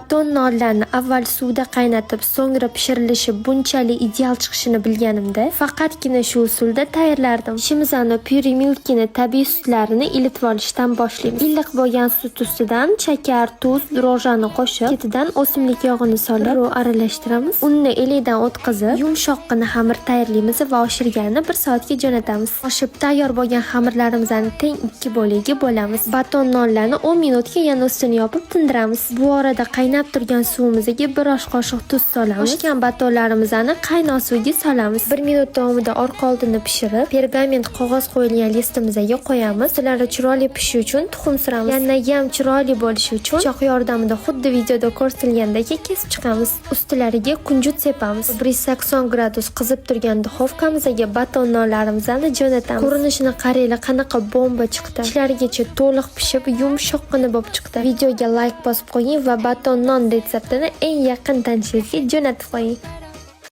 Baton nonlarni avval suvda qaynatib, so'ngra pishirilishi bunchalik ideal chiqishini bilganimda, faqatgina shu usulda tayyorlardim. Ishimizni Pure Milkini tabiiy sutlarini ilitib olishdan boshlaymiz. Iliq bo'lgan sut ustidan shakar, tuz, drojjani qo'shib, ketidan o'simlik yog'ini solib, birrov aralashtiramiz. Unni elakdan o'tkazib, yumshoqqina xamir tayyorlaymiz va oshirganini 1 soatga jo'natamiz. Oshib tayyor bo'lgan xamirlarimizni teng ikki bo'lakka bo'lamiz. Baton nonlarni 10 minutga yana ustini yopib tindiramiz. Bu orada qaynab turgan suvimizga bir osh qoshiq tuz solamiz. Oshgan batonlarimizni qaynoq suvga solamiz. 1 minut davomida orqa oldini pishirib, pergament qog'oz qo'yilgan listimizga qo'yamiz. Ustilari chiroyli pishishi uchun tuxum suramiz. Yana ham chiroyli bo'lishi uchun pichoq yordamida xuddi videoda ko'rsatilgandek kesib chiqamiz. Ustilariga kunjut sepamiz. 180 gradus qizib turgan duxovkamizga baton nonlarimizni jo'natamiz. Ko'rinishini qaranglar, qanaqa bomba chiqdi. Ichlarigacha to'liq pishib, yumshoqqina bo'lib chiqdi. Videoga layk bosib qo'ying va baton non retseptini eng yaqin tanishingizga jo'natib qo'ying.